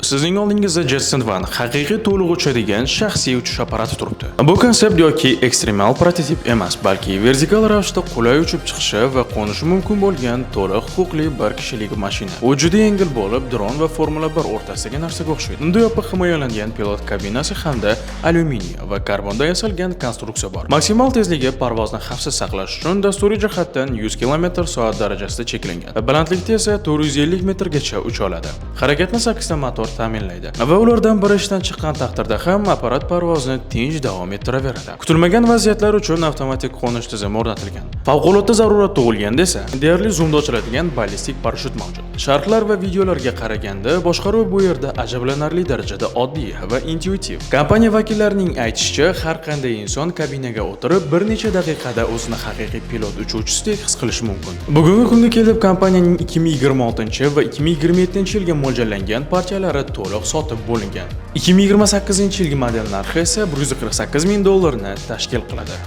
Sizning oldingizda Jetson One haqiqiy to'liq uchadigan shaxsiy uchish apparati turibdi. Bu konsept yoki ekstremal prototip emas, balki vertikal ravishda qulay uchib chiqishi va qo'nishi mumkin bo'lgan to'liq huquqli bir kishilik mashina. U juda yengil bo'lib, dron va Formula 1 o'rtasidagi narsaga o'xshaydi. Unda yopiq himoyalangan pilot kabinasi hamda alyuminiy va karbondan yasalgan konstruksiya bor. Maksimal tezligi parvozni xavfsiz saqlash uchun dasturiy jihatdan 100 km/soat darajasida cheklangan va balandlikda esa 450 metrgacha ucha oladi. Harakatni 8 ta motor ta'minlaydi va ulardan biri ishdan chiqqan taqdirda ham apparat parvozni tinch davom ettiraveradi. Kutilmagan vaziyatlar uchun avtomatik qo'nish tizimi o'rnatilgan. Favqulodda zarurat tug'ilganda esa deyarli zumda ochiladigan ballistik parashyut mavjud. Sharhlar va videolarga qaraganda, boshqaruv bu yerda ajablanarli darajada oddiy va intuitiv. Kompaniya vakillarining aytishicha, har qanday inson kabinaga o'tirib, bir necha daqiqada o'zini haqiqiy pilot uchuvchisidek his qilishi mumkin. Bugungi kunga kelib kompaniyaning 2026 va 2027 yilga mo'ljallangan partiyalari to'liq sotib bo'lingan. 2028 yilgi model narxi esa 148 ming dollarni tashkil qiladi.